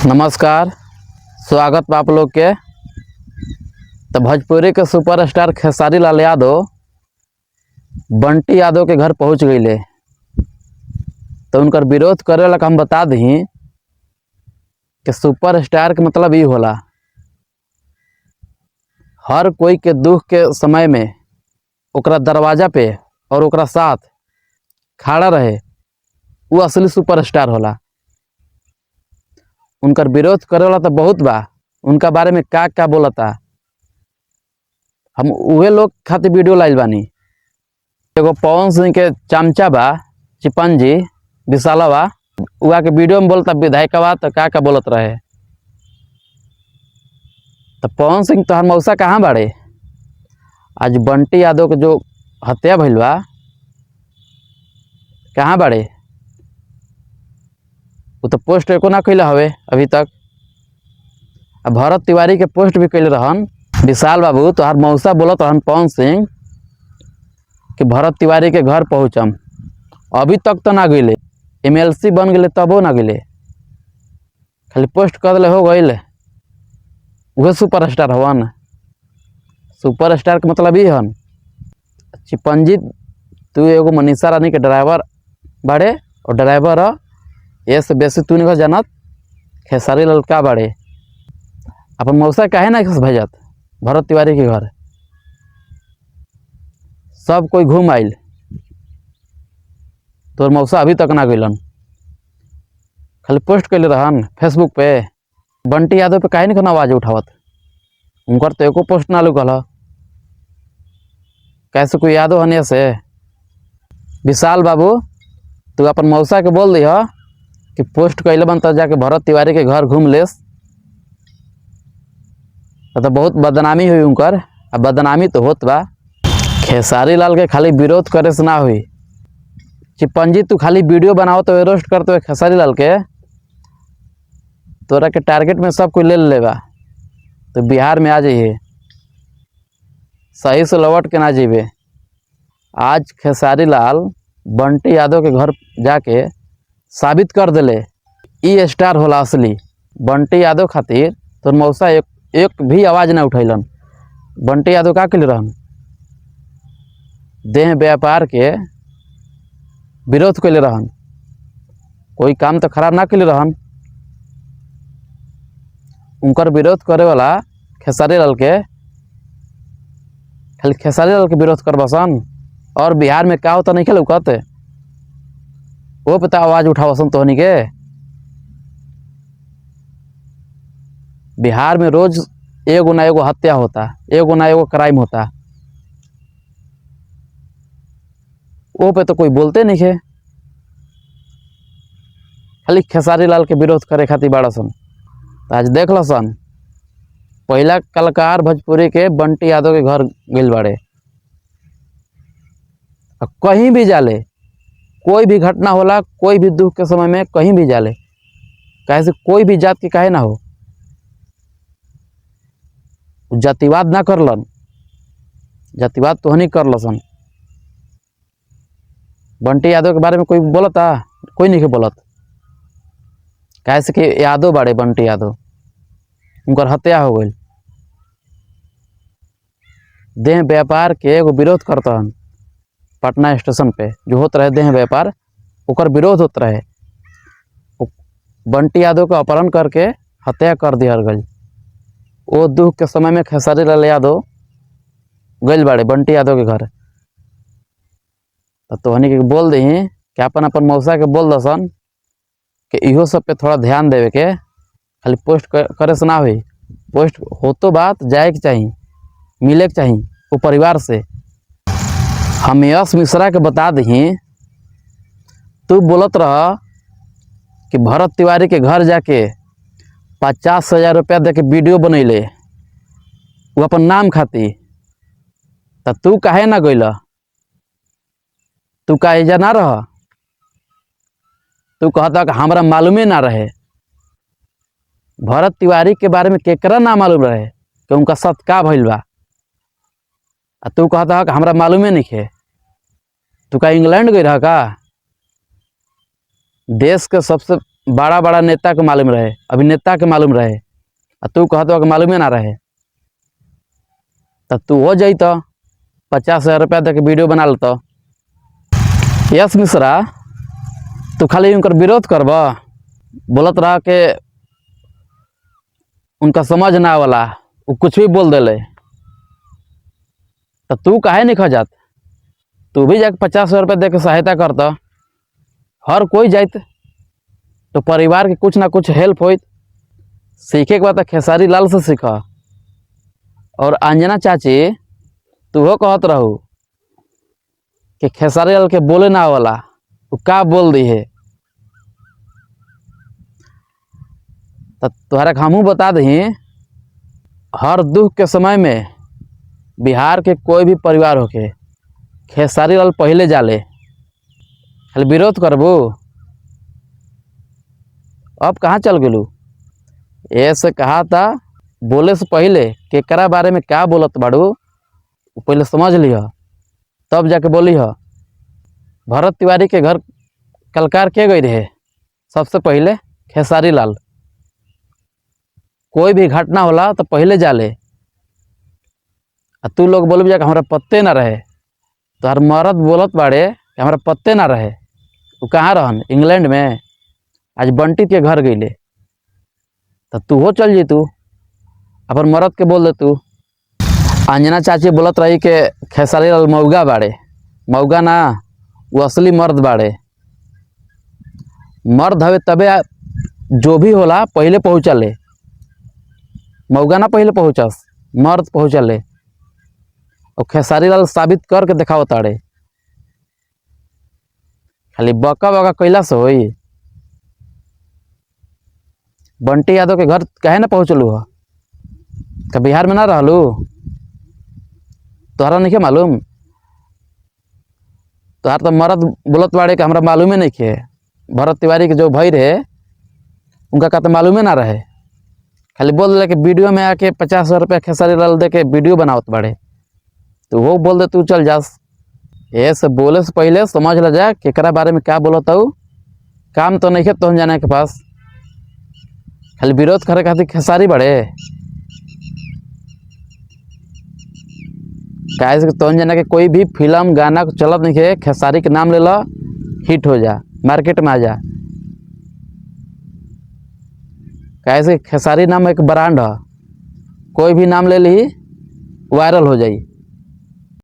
नमस्कार, स्वागत बा आप लोग के। तो भोजपुरी के सुपरस्टार खेसारी लाल यादव बंटी यादव के घर पहुंच गईले। तो उनकर विरोध करे वाला के हम बता दी कि सुपरस्टार के मतलब ई होला, हर कोई के दुख के समय में ओकरा दरवाजा पे और ओकरा साथ खड़ा रहे, वो असली सुपरस्टार होला। उनकर विरोध करे वाला तो बहुत बा, उनका बारे में का का बोलता, हम उहे लोग खातिर वीडियो लाइल बानी। एगो पवन सिंह के चमचा बा चिपंजी विशालवा, उहा के वीडियो में बोलता विधायकवा तो का का बोलत रहे। तो पवन सिंह तोहर मौसा कहाँ बाड़े? आज बंटी यादव के जो हत्या भइल बा कहाँ बाड़े? वो तो पोस्ट एको ना कैले हवे अभी तक। आ भरत तिवारी के पोस्ट भी कैले रहन। विशाल बाबू तोहर मौसा बोलत रहन पवन सिंह कि भरत तिवारी के घर पहुँचम, अभी तक तो ना गईले। एमएलसी बन गए तबो ना गईले, खाली पोस्ट कर दिले हो गईले। उहे सुपरस्टार हवन। सुपरस्टार के मतलब ई हन चिपंजी तू एगो मनीषा रानी के ड्राइवर बाड़े और ड्राइवर ह, ये से बेसी तू नहीं जानत। खेसारी लाल का बाड़े, अपन मौसा काहे ना भेजत भरत तिवारी के घर? सब कोई घूम आइल, तोर मौसा अभी तक ना गइलन, खाली पोस्ट कैले रहन फेसबुक पे। बंटी यादव पे काहे नहीं कोनो आवाज़ उठावत? उनकर तो एको पोस्ट ना लुकल ह। कैसे कोई यादव हनिया से? विशाल बाबू तू अपन मौसा के बोल दिह कि पोस्ट कैले बन तब जाके भरत तिवारी के घर घूम लेस, तो बहुत बदनामी हुई उनकर। आ बदनामी तो होत बा। खेसारी लाल के खाली विरोध करे से ना हुई। चिपंजी तू खाली वीडियो बनाओ तो रोस्ट करते हुए खेसारी लाल के, तोरा के टारगेट में सब कोई ले लेबा। तो बिहार में आ जाइए, सही से लौट के ना जाइबे। आज खेसारी लाल बंटी यादव के घर जाके साबित कर दिले ई स्टार होला असली। बंटी यादव खातिर तोर मौसा एक एक भी आवाज़ ना उठैलन। बंटी यादव का कैले रहन? देह व्यापार के विरोध कैले रहन, कोई काम तो खराब ना कैले रहन। उनकर विरोध करे वाला खेसारी लाल के, खाली खेसारी लाल के विरोध करबसन और बिहार में का होता नहीं खेल कहते वो पता आवाज़ उठावसन तोहनी के। बिहार में रोज एगो ना एगो हत्या होता, एगो ना एगो क्राइम होता, वो पे तो कोई बोलते नहीं है। खाली खेसारी लाल के विरोध करे खातिर बाड़ा सन। तो आज देख सन पहला कलाकार भोजपुरी के बंटी यादव के घर गइल बाड़े। और कहीं भी जाले, कोई भी घटना होला, कोई भी दुख के समय में कहीं भी जाले, काहे से कोई भी जात के काहे ना हो, जातिवाद ना करलन। जातिवाद तो नहीं करलसन। बंटी यादव के बारे में कोई बोलता? कोई नहीं के बोलत। काहे से कि यादव बाड़े बंटी यादव, उनकर हत्या हो गई। देह व्यापार के एगो विरोध करता हन पटना स्टेशन पे जो होत रहे देह व्यापार, ओकर विरोध होत रहे। बंटी यादव के अपहरण करके हत्या कर दिया गई। वो दुख के समय में खेसारी लाल यादव गइल बाड़े बंटी यादव के घर। तो तोहनी के बोल दही कि अपन अपन मौसा के बोल दसन कि इहो सब पे थोड़ा ध्यान देवे के, खाली पोस्ट करे से ना हुई। पोस्ट होतो बात जाए के चाही, मिले के चाही वो परिवार से। हम यश मिश्रा के बता दही, तू बोलत रह कि भरत तिवारी के घर जाके 50,000 रुपया दे के वीडियो बनैले वो अपन नाम खाती, त तू काहे ना गइल? तू काहे जा ना रह? तू कहता कि हमरा मालूमे ना रहे। भरत तिवारी के बारे में केकरा ना मालूम रहे कि उनका साथ का भइल बा, आ तू कहता कि हमरा मालूमे नहीं है। तू का इंग्लैंड गई रह का? देश के सबसे बड़ा बड़ा नेता के मालूम रहे, अभिनेता के मालूम रहे, आ तू कहत बा कि मालूमे ना रहे। त तू हो जाई तो 50,000 रुपया दे के वीडियो बना लेता। यश मिश्रा, तू खाली उनकर विरोध करब, बोलत रहा के उनका समझ ना वाला, वो कुछ भी बोल देले, तो तू काहे नहीं खा जात? तू भी जाके 50,000 रुपया दे के सहायता करता, हर कोई जाइत तो परिवार के कुछ ना कुछ हेल्प होइत। सीखे के बाद तो खेसारी लाल से सीख। और अंजना चाची, तू हो कहत रहू कि खेसारी लाल के बोले ना वाला, वो का बोल दी है, तो तुहरा के हमहू बता दही, हर दुख के समय में बिहार के कोई भी परिवार होके खेसारी लाल पहले जाले। खाली विरोध करबू, अब कहाँ चल गेलू? ऐसे कहा था बोले से पहले केकरा बारे में क्या बोलत बाड़ू उ पहले समझ लिह, तब जाके बोली ह। भरत तिवारी के घर कलकार के गई रहे? सबसे पहले खेसारी लाल। कोई भी घटना होला तो पहले जाले, आ तू लोग बोल जाके हमरा पत्ते ना रहे। तोहर मरद बोलत बाड़े कि हमरा पत्ते ना रहे, उ कहाँ रहन? इंग्लैंड में। आज बंटी के घर गईले तो तू हो चल जैतू, अपन मरद के बोल दे तू। अंजना चाची बोलत रही कि खेसारी लाल मौगा बाड़े, मौगा ना, वो असली मर्द बाड़े। मर्द हवे तबे जो भी होला पहले पहुँचले, मौगा ना पहले पहुँचस, मर्द पहुँचले। और खेसारी लाल साबित करके देखाओ ताड़े, खाली बका बका कैला से होई? बंटी यादव के घर काहे ना पहुँचलू हो? का बिहार में ना रहलू? तोहरा नहीं मालूम? तोहार तो मरद बोलत बाड़े कि हमरा मालूमे नहीं खे। भरत तिवारी के जो भाई रहे उनका का तो मालूमे ना रहे, खाली बोल दिला कि वीडियो में आके 50,000 रुपया खेसारी लाल दे के वीडियो बनावत बाड़े, तो वो बोल दे तू चल जास। ये सब बोले से पहले समझ ल जा केकरा बारे में क्या बोलत हूँ। काम तो नहीं है तुम जाने के पास, खाली विरोध करे खातिर खेसारी बड़े। काहे से तुम जाने के कोई भी फिल्म गाना चलत नहीं है, खेसारी के नाम ले लो हिट हो जा, मार्केट में आ जा। काहे से खेसारी नाम एक ब्रांड है, कोई भी नाम ले ली वायरल हो जाई।